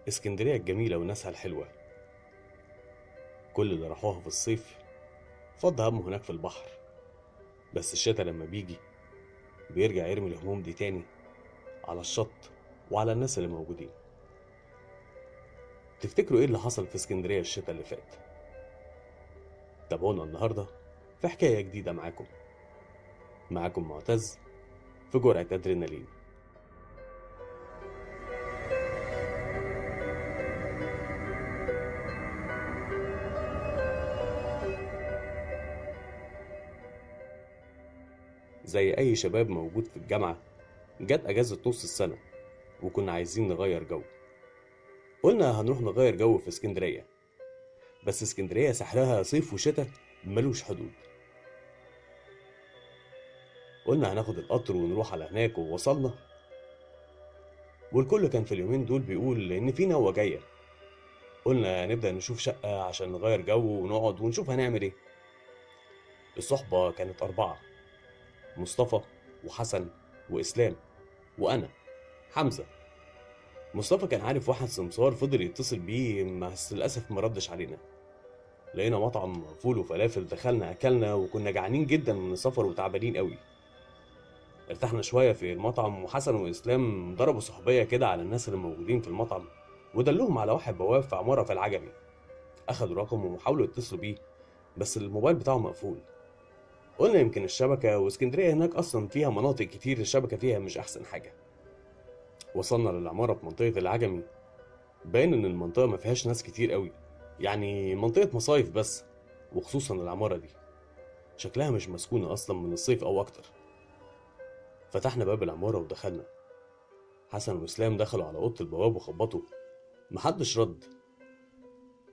اسكندرية الجميلة وناسها الحلوة، كل اللي راحوها في الصيف فض همه هناك في البحر، بس الشتا لما بيجي بيرجع يرمي الهموم دي تاني على الشط وعلى الناس اللي موجودين. تفتكروا ايه اللي حصل في اسكندرية الشتا اللي فات؟ تابعونا النهاردة في حكاية جديدة معاكم معتز في جرعة أدرينالين. زي أي شباب موجود في الجامعة، جت أجازة نص السنة وكنا عايزين نغير جو. قلنا هنروح نغير جو في اسكندرية، بس اسكندرية سحرها صيف وشتاء ملوش حدود. قلنا هناخد القطر ونروح على هناك، ووصلنا والكل كان في اليومين دول بيقول إن في نوة جاية. قلنا نبدأ نشوف شقة عشان نغير جو ونقعد ونشوف هنعمل إيه. الصحبة كانت 4: مصطفى وحسن وإسلام وأنا حمزة. مصطفى كان عارف واحد سمسار، فضل يتصل بيه بس للأسف ما ردش علينا. لقينا مطعم فول وفلافل، دخلنا أكلنا وكنا جعانين جدا من السفر وتعبانين قوي. ارتحنا شوية في المطعم، وحسن وإسلام ضربوا صحوبية كده على الناس اللي موجودين في المطعم ودلوهم على واحد بواب في عمارة في العجمي. أخدوا رقمه وحاولوا يتصلوا بيه بس الموبايل بتاعه مقفول. قلنا يمكن الشبكة، واسكندرية هناك أصلا فيها مناطق كتير الشبكة فيها مش أحسن حاجة. وصلنا للعمارة في منطقة العجمي، باين إن المنطقة ما فيهاش ناس كتير قوي، يعني منطقة مصايف بس، وخصوصا العمارة دي شكلها مش مسكونة أصلا من الصيف أو أكتر. فتحنا باب العمارة ودخلنا. حسن وإسلام دخلوا على أوضة البواب وخبطوا، محدش رد.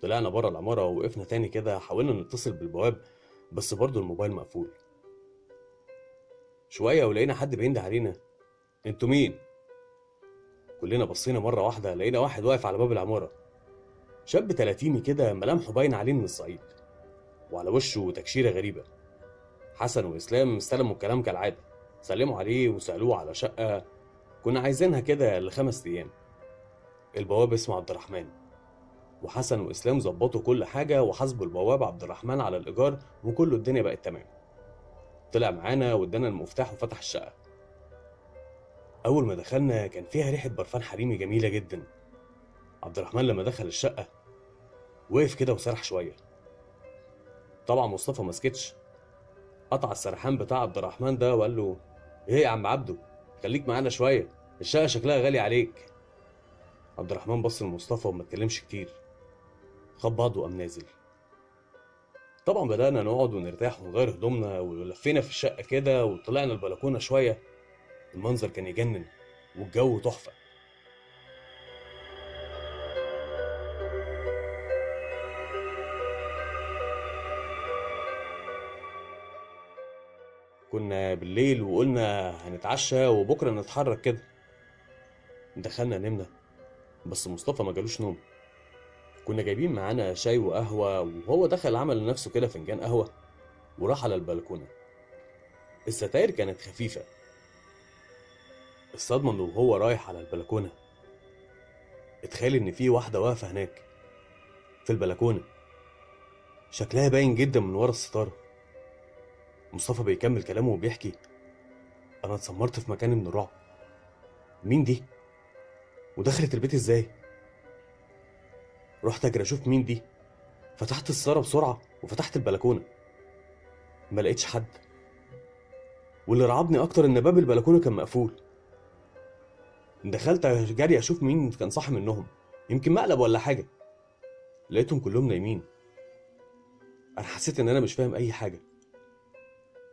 طلعنا بره العمارة ووقفنا تاني كده، حاولنا نتصل بالبواب بس برضه الموبايل مقفول. شوية ولقينا حد بينده علينا: انتوا مين؟ كلنا بصينا مرة واحدة، لقينا واحد واقف على باب العمارة، شاب 30 كده، ملامحه باين عليه من الصعيد وعلى وشه تكشيرة غريبة. حسن وإسلام استلموا الكلام كالعادة، سلموا عليه وسألوه على شقة كنا عايزينها كده ل5 أيام. البواب اسمه عبد الرحمن، وحسن وإسلام ظبطوا كل حاجة وحاسبوا البواب عبد الرحمن على الإيجار، وكل الدنيا بقت تمام. طلع معانا وادانا المفتاح وفتح الشقة. أول ما دخلنا كان فيها ريحة برفان حريمي جميلة جدا. عبد الرحمن لما دخل الشقة وقف كده وسرح شوية. طبعا مصطفى ما سكتش، قطع السرحان بتاع عبد الرحمن ده وقال له: ايه يا عم عبده، خليك معانا شوية، الشقة شكلها غالي عليك. عبد الرحمن بص لمصطفى وما اتكلمش كتير، خد بعضه وقام نازل. طبعا بدأنا نقعد ونرتاح ونغير هدومنا، ولفينا في الشقة كده وطلعنا البلكونة شوية. المنظر كان يجنن والجو تحفة. كنا بالليل وقلنا هنتعشى وبكرة نتحرك كده. دخلنا نمنا بس مصطفى ما جالوش نوم. كنا جايبين معانا شاي وقهوة، وهو دخل عمل لنفسه كده فنجان قهوة وراح على البلكونة. الستاير كانت خفيفة. الصدمة انه وهو رايح على البلكونة اتخيل ان في واحدة واقفة هناك في البلكونة، شكلها باين جدا من ورا الستارة. مصطفى بيكمل كلامه وبيحكي: انا اتسمرت في مكاني من الرعب، مين دي؟ ودخلت البيت ازاي؟ رحت اجري اشوف مين دي. فتحت الستارة بسرعة وفتحت البلكونة، ما لقيتش حد. واللي رعبني اكتر ان باب البلكونة كان مقفول. دخلت جري اشوف مين كان صاحي منهم، يمكن مقلب ولا حاجة. لقيتهم كلهم نايمين. انا حسيت ان انا مش فاهم اي حاجة.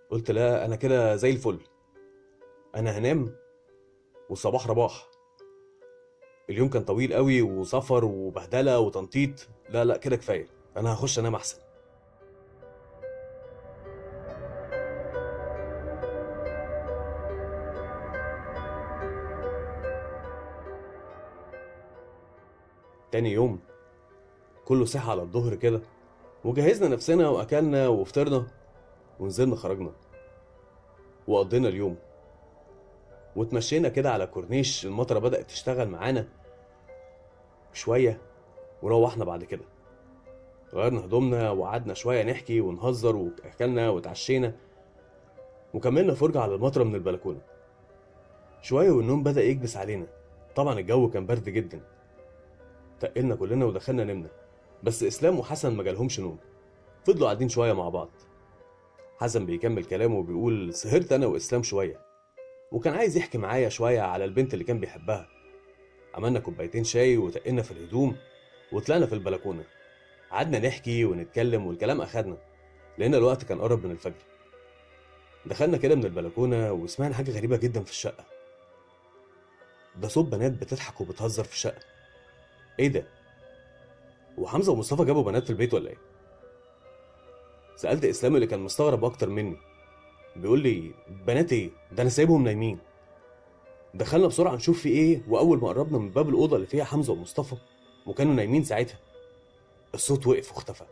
قلت لا، انا كده زي الفل، انا هنام والصباح رباح. اليوم كان طويل قوي وسفر وبهدله وتنطيط، لا لا كده كفاية، انا هخش انام احسن. تاني يوم كله صحى على الظهر كده، وجهزنا نفسنا واكلنا وفطرنا ونزلنا خرجنا وقضينا اليوم واتمشينا كده على كورنيش. المطره بدأت تشتغل معانا. شوية وروحنا بعد كده، غيرنا هدومنا وقعدنا شوية نحكي ونهزر واكلنا وتعشينا وكملنا فرجه على المطره من البلكونه. شوية والنوم بدا يكبس علينا، طبعا الجو كان برد جدا. تقلنا كلنا ودخلنا نمنا، بس اسلام وحسن ما جالهمش نوم، فضلوا قاعدين شوية مع بعض. حسن بيكمل كلامه وبيقول سهرت انا واسلام شوية، وكان عايز يحكي معايا شوية على البنت اللي كان بيحبها. عملنا كوبايتين شاي وتقلنا في الهدوم وطلعنا في البلكونه، قعدنا نحكي ونتكلم والكلام اخدنا لان الوقت كان قرب من الفجر. دخلنا كده من البلكونه وسمعنا حاجة غريبة جدا في الشقة، ده صوت بنات بتضحك وبتهزر في الشقة. ايه ده؟ وحمزة ومصطفى جابوا بنات في البيت ولا ايه؟ سالت اسلام اللي كان مستغرب اكتر مني، بيقول لي بنات ايه ده، انا سايبهم نايمين. دخلنا بسرعة نشوف في ايه، واول ما قربنا من باب الاوضة اللي فيها حمزة ومصطفى وكانوا نايمين ساعتها، الصوت وقف واختفى.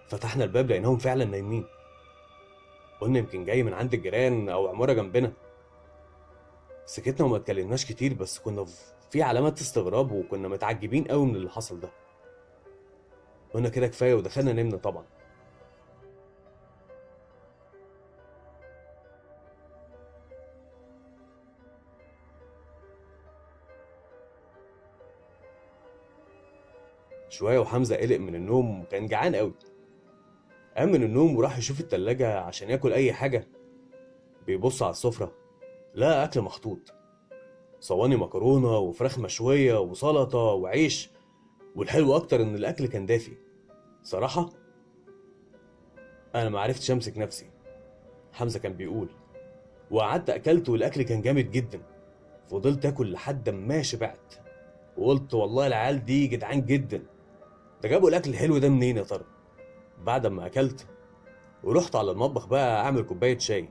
فتحنا الباب لقيناهم فعلا نايمين، قلنا يمكن جاي من عند الجيران او عمارة جنبنا. سكتنا وما اتكلمناش كتير، بس كنا في علامات استغراب وكنا متعجبين قوي من اللي حصل ده. قلنا كده كفاية ودخلنا نمنا. طبعا شوية وحمزة قلق من النوم وكان جعان قوي، قام من النوم وراح يشوف التلاجة عشان ياكل اي حاجة. بيبص على السفرة لقى اكل محطوط، صواني مكرونه وفراخ مشوية وسلطة وعيش، والحلو اكتر ان الاكل كان دافي. صراحة انا ما عرفتش امسك نفسي، حمزة كان بيقول، وقعدت اكلت والاكل كان جامد جدا. فضلت اكل لحد ما شبعت، وقلت والله العيال دي جدعان جدا، ده جابوا الاكل الحلو ده منين يا ترى؟ بعد ما اكلت ورحت على المطبخ بقى اعمل كوباية شاي،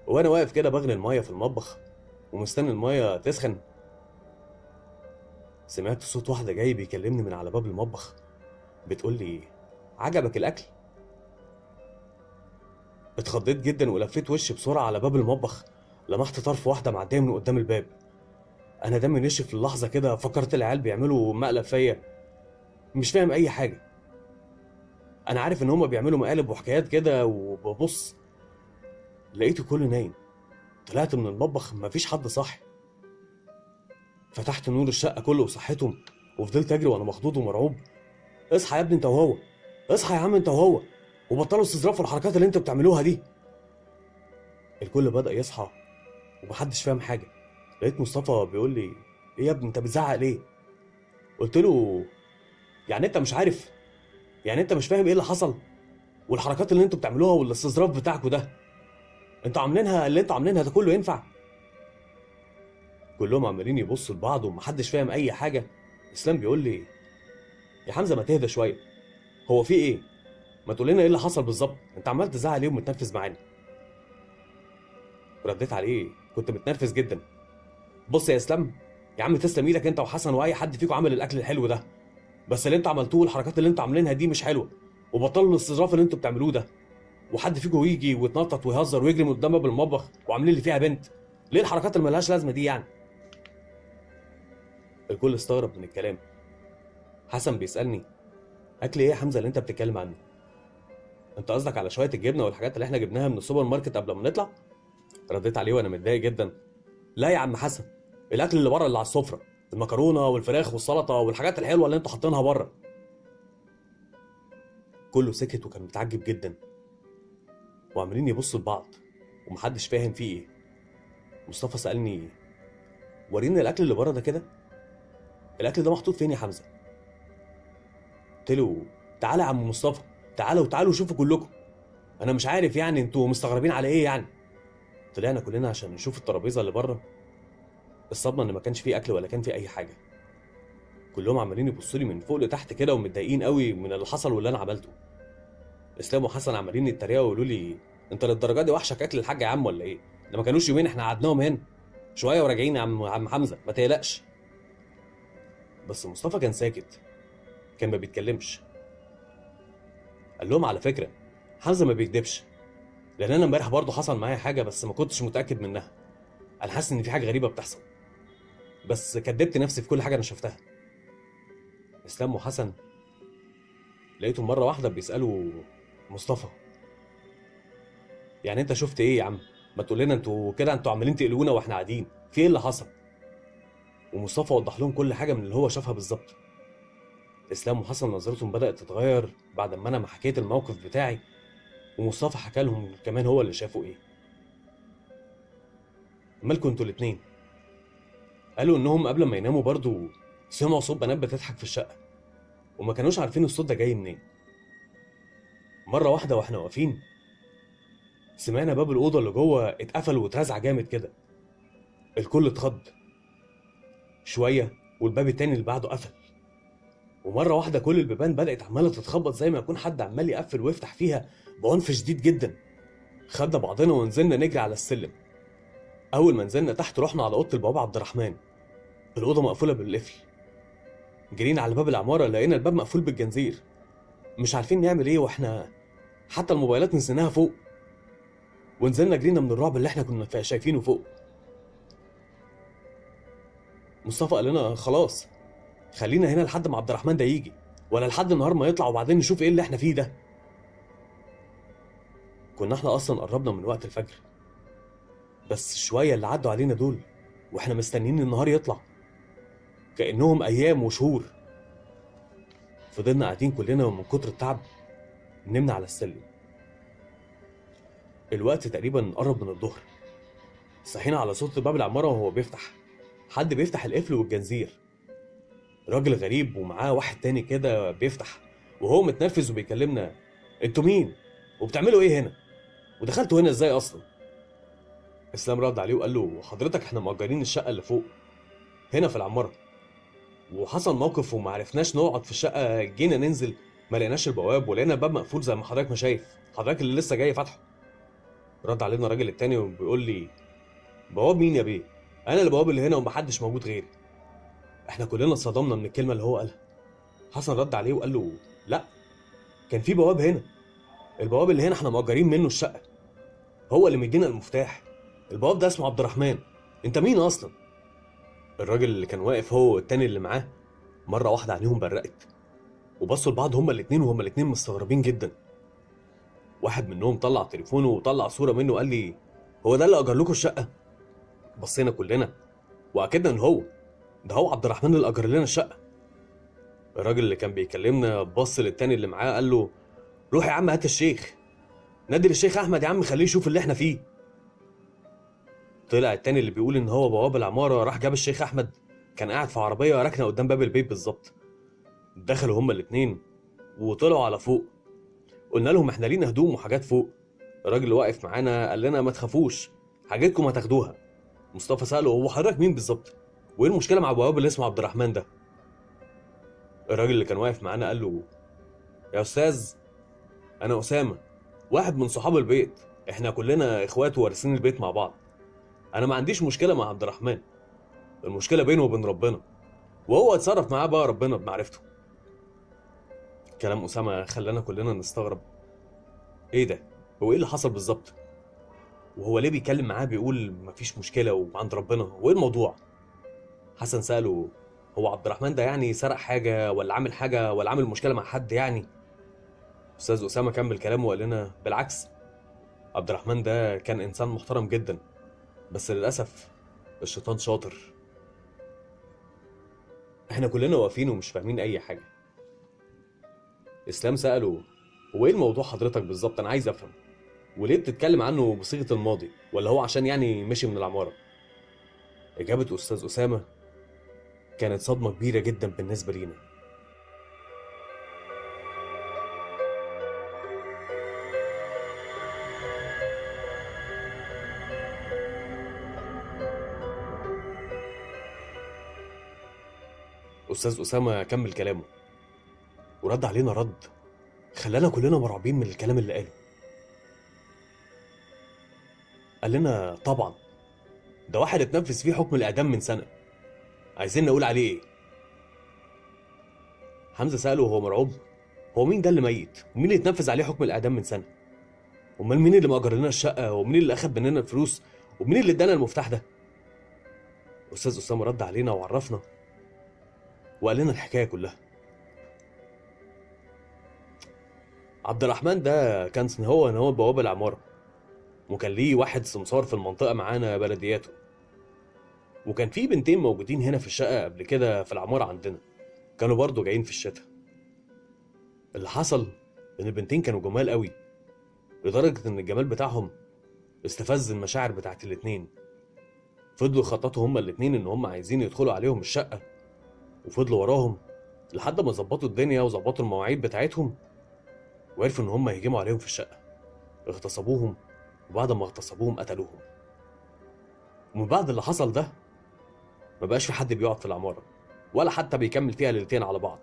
وانا واقف كده بغلي المية في المطبخ ومستني المية تسخن، سمعت صوت واحدة جاي بيكلمني من على باب المطبخ، بتقول لي عجبك الاكل؟ اتخضيت جدا ولفيت وشي بسرعة على باب المطبخ، لمحت طرف واحدة معدية من قدام الباب. انا دمي نشف للحظة كده، فكرت العيال بيعملوا مقلب فيا، مش فاهم اي حاجة. انا عارف ان هما بيعملوا مقالب وحكايات كده، وببص لقيته كله نايم. طلعت من المطبخ مفيش حد صاحي، فتحت نور الشقة كله وصحيتهم، وفضلت اجري وانا مخضوض ومرعوب. اصحى يا ابني انت وهو، اصحى يا عم انت وهو، وبطلوا استظراف والحركات اللي انتوا بتعملوها دي. الكل بدأ يصحى ومحدش فاهم حاجة. لقيت مصطفى بيقول لي ايه يا ابني انت بتزعق ليه؟ قلت له يعني انت مش عارف؟ يعني انت مش فاهم ايه اللي حصل والحركات اللي انتوا بتعملوها والاستظراف بتاعكوا ده؟ انتوا عاملينها اللي انتوا عاملينها ده كله ينفع؟ كلهم عمالين يبصوا لبعض ومحدش فاهم اي حاجة. اسلام بيقول لي يا حمزة ما تهدى شوية، هو في ايه؟ ما تقول لنا ايه اللي حصل بالظبط، انت عمال تزعق ليه ومتنرفز معانا؟ رديت عليه كنت متنرفز جدا. بص يا اسلام يا عم، تسلم ايدك انت وحسن واي حد فيكم عمل الاكل الحلو ده، بس اللي انتوا عملتوه والحركات اللي انتوا عاملينها دي مش حلوة، وبطلوا الاستظراف اللي انتوا بتعملوه ده، وحد فيكم يجي ويتنطط ويهزر ويجري من قدام باب المطبخ وعاملين اللي فيها بنت، ليه الحركات اللي ملهاش لازمه دي يعني؟ الكل استغرب من الكلام. حسن بيسالني اكل ايه يا حمزة اللي انت بتتكلم عنه؟ انت قصدك على شوية الجبنة والحاجات اللي احنا جبناها من السوبر ماركت قبل ما نطلع؟ رديت عليه وانا متضايق جدا، لا يا عم حسن، الاكل اللي بره اللي على السفرة، المكرونه والفراخ والسلطة والحاجات الحلوة اللي انتوا حاطينها بره. كله سكت وكان متعجب جدا وعمالين يبصوا لبعض ومحدش فاهم فيه ايه. مصطفى سالني ورينا الاكل اللي بره ده كده، الاكل ده محطوط فين يا حمزة؟ قلت له تعالى يا عم مصطفى، تعالوا وتعالوا شوفوا كلكم، انا مش عارف يعني انتوا مستغربين على ايه يعني. طلعنا كلنا عشان نشوف الترابيزة اللي بره. الصدمة ان ما كانش فيه اكل ولا كان فيه اي حاجة. كلهم عمالين يبصوا لي من فوق لتحت كده ومتضايقين قوي من اللي حصل واللي انا عملته. اسلام وحسن عمالين يتريقوا ويقولوا لي انت للدرجة دي وحشك اكل الحاج يا عم ولا ايه؟ ده ما كانوش يومين احنا قعدناهم هنا، شوية وراجعين يا عم حمزة ما تقلقش. بس مصطفى كان ساكت، كان ما بيتكلمش. قال لهم على فكرة حمزة ما بيكدبش، لان انا امبارح برضه حصل معايا حاجة بس ما كنتش متاكد منها، انا حاسس ان في حاجة غريبة بتحصل. بس كدبت نفسي في كل حاجة انا شفتها. اسلام وحسن لقيتهم مرة واحدة بيسالوا مصطفى، يعني انت شفت ايه يا عم؟ ما تقول لنا، انتوا كده انتوا عمالين تقلقونا واحنا قاعدين، في ايه اللي حصل؟ ومصطفى وضح لهم كل حاجة من اللي هو شافها بالظبط. اسلام وحسن نظرتهم بدات تتغير بعد ما انا ما حكيت الموقف بتاعي، ومصطفى حكى لهم كمان هو اللي شافه ايه. مالكوا انتوا الاتنين؟ قالوا انهم قبل ما يناموا برضو سمعوا صوت بنات بتضحك في الشقة، وما كانوش عارفين الصوت ده جاي منين. مرة واحدة واحنا واقفين سمعنا باب الاوضة اللي جوه اتقفل واترزع جامد كده، الكل اتخض شوية، والباب التاني اللي بعده قفل. ومرة واحدة كل البيبان بدات عماله تتخبط زي ما يكون حد عمال يقفل ويفتح فيها بعنف شديد جدا. خدنا بعضنا ونزلنا نجري على السلم. اول ما نزلنا تحت رحنا على اوضة البواب عبد الرحمن، الاوضة مقفولة بالقفل. جرينا على باب العمارة لقينا الباب مقفول بالجنزير، مش عارفين نعمل ايه، واحنا حتى الموبايلات نسيناها فوق. ونزلنا جرينا من الرعب اللي احنا كنا شايفينه فوق. مصطفى قال لنا خلاص خلينا هنا لحد ما عبد الرحمن ده يجي، ولا لحد النهار ما يطلع، وبعدين نشوف ايه اللي احنا فيه ده. كنا احنا اصلا قربنا من وقت الفجر، بس شوية اللي عدوا علينا دول واحنا مستنيين النهار يطلع كانهم ايام وشهور. فضلنا قاعدين كلنا، ومن كتر التعب نمنا على السلم. الوقت تقريبا قرب من الظهر. صحينا على صوت باب العمارة وهو بيفتح، حد بيفتح القفل والجنزير، راجل غريب ومعاه واحد تاني كده بيفتح، وهو متنرفز وبيكلمنا، انتوا مين وبتعملوا ايه هنا ودخلتوا هنا ازاي اصلا؟ اسلام رد عليه وقال له حضرتك احنا مأجرين الشقة اللي فوق هنا في العمارة، وحصل موقف وما عرفناش نقعد في الشقة، جينا ننزل ما لقيناش البواب، ولقينا الباب مقفول زي ما حضرتك ما شايف، حضرتك اللي لسه جاي فاتحة. رد علينا الراجل التاني وبيقول لي بواب مين يا بيه؟ انا البواب اللي هنا ومحدش موجود غيري. احنا كلنا اتصدمنا من الكلمة اللي هو قالها. حسن رد عليه وقال له لا، كان في بواب هنا، البواب اللي هنا احنا مأجرين منه الشقة، هو اللي مدينا المفتاح، البواب ده اسمه عبد الرحمن، انت مين اصلا؟ الراجل اللي كان واقف هو والتاني اللي معاه مرة واحدة عينيهم برقت وبصوا لبعض هما الاتنين، وهما الاتنين مستغربين جدا. واحد منهم طلع تليفونه وطلع صوره منه وقال لي هو ده اللي اجر لكم الشقة؟ بصينا كلنا واكدنا ان هو ده، هو عبد الرحمن اللي اجر لنا الشقة. الراجل اللي كان بيكلمنا بص للتاني اللي معاه قال له روح يا عم هات الشيخ، نادي للشيخ احمد يا عم خليه يشوف اللي احنا فيه. طلع التاني اللي بيقول ان هو بواب العمارة راح جاب الشيخ احمد، كان قاعد في عربية راكنه قدام باب البيت بالظبط. دخلوا هما الاتنين وطلعوا على فوق. قلنا لهم احنا لينا هدوم وحاجات فوق. الراجل اللي واقف معانا قال لنا ما تخافوش حاجتكم هتاخدوها. مصطفى ساله هو حضرتك مين بالظبط؟ وايه المشكلة مع البواب اللي اسمه عبد الرحمن ده؟ الراجل اللي كان واقف معانا قال له يا استاذ انا اسامة، واحد من صحاب البيت، احنا كلنا اخوات ووارثين البيت مع بعض. انا ما عنديش مشكلة مع عبد الرحمن، المشكلة بينه وبين ربنا، وهو اتصرف معاه بقى ربنا بمعرفته. كلام اسامة خلانا كلنا نستغرب، ايه ده؟ هو ايه اللي حصل بالظبط؟ وهو ليه بيتكلم معاه بيقول مفيش مشكلة وعند ربنا؟ وايه الموضوع؟ حسن ساله هو عبد الرحمن ده يعني سرق حاجة ولا عامل حاجة ولا عامل مشكلة مع حد يعني؟ استاذ اسامة كمل كلامه وقال لنا بالعكس، عبد الرحمن ده كان انسان محترم جدا، بس للاسف الشيطان شاطر. احنا كلنا واقفين ومش فاهمين اي حاجة. اسلام ساله هو ايه الموضوع حضرتك بالظبط؟ انا عايز افهم، وليه بتتكلم عنه بصيغة الماضي؟ ولا هو عشان يعني مشي من العمارة؟ اجابه استاذ اسامة كانت صدمة كبيرة جدا بالنسبة لينا. استاذ اسامة كمل كلامه ورد علينا رد خلانا كلنا مرعوبين من الكلام اللي قاله. قال لنا طبعا ده واحد اتنفذ فيه حكم الاعدام من سنة، عايزين نقول عليه ايه؟ حمزة ساله وهو مرعوب هو مين ده اللي ميت؟ ومين اللي اتنفذ عليه حكم الاعدام من سنة؟ امال مين اللي مأجر لنا الشقة؟ ومين اللي اخد مننا الفلوس؟ ومين اللي ادانا المفتاح ده؟ أستاذ أسامة رد علينا وعرفنا وقال لنا الحكاية كلها. عبد الرحمن ده كان هو بواب العمارة، وكان ليه واحد سمسار في المنطقة معانا بلدياته، وكان في بنتين موجودين هنا في الشقة قبل كده في العمارة عندنا، كانوا برضو جايين في الشتاء. اللي حصل إن البنتين كانوا جمال قوي، لدرجة إن الجمال بتاعهم استفز المشاعر بتاعت الاتنين. فضلوا يخططوا هما الاتنين إن هما عايزين يدخلوا عليهم الشقة، وفضلوا وراهم لحد ما ظبطوا الدنيا وظبطوا المواعيد بتاعتهم، وعرفوا إن هما يهجموا عليهم في الشقة. اغتصبوهم، وبعد ما اغتصبوهم قتلوهم. ومن بعد اللي حصل ده ما بقاش في حد بيقعد في العمارة ولا حتى بيكمل فيها ليلتين على بعض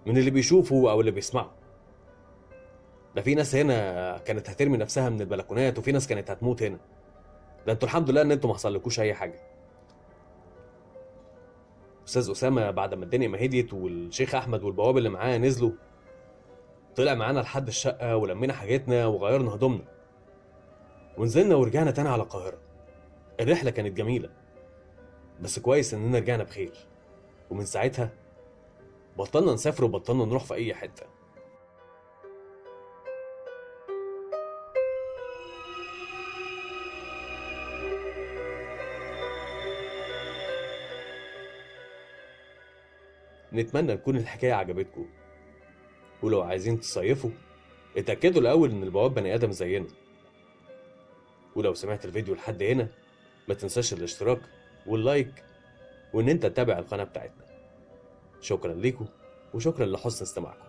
من اللي بيشوفه أو اللي بيسمعه. ده في ناس هنا كانت هترمي نفسها من البلكونات، وفي ناس كانت هتموت هنا. ده انتوا الحمد لله ان انتوا ما حصلكوش اي حاجة. استاذ اسامة بعد ما الدنيا ما هديت والشيخ احمد والبواب اللي معاه نزلوا، طلع معانا لحد الشقة ولمينا حاجتنا وغيرنا هدومنا ونزلنا ورجعنا تاني على القاهرة. الرحلة كانت جميلة، بس كويس اننا رجعنا بخير. ومن ساعتها بطلنا نسافر وبطلنا نروح في اي حتة. نتمنى تكون الحكاية عجبتكم، ولو عايزين تصيفوا اتأكدوا الأول إن البواب بني آدم زينا. ولو سمعت الفيديو لحد هنا ما تنساش الاشتراك واللايك وإن أنت تتابع القناة بتاعتنا. شكرا ليكم وشكرا لحسن استماعكم.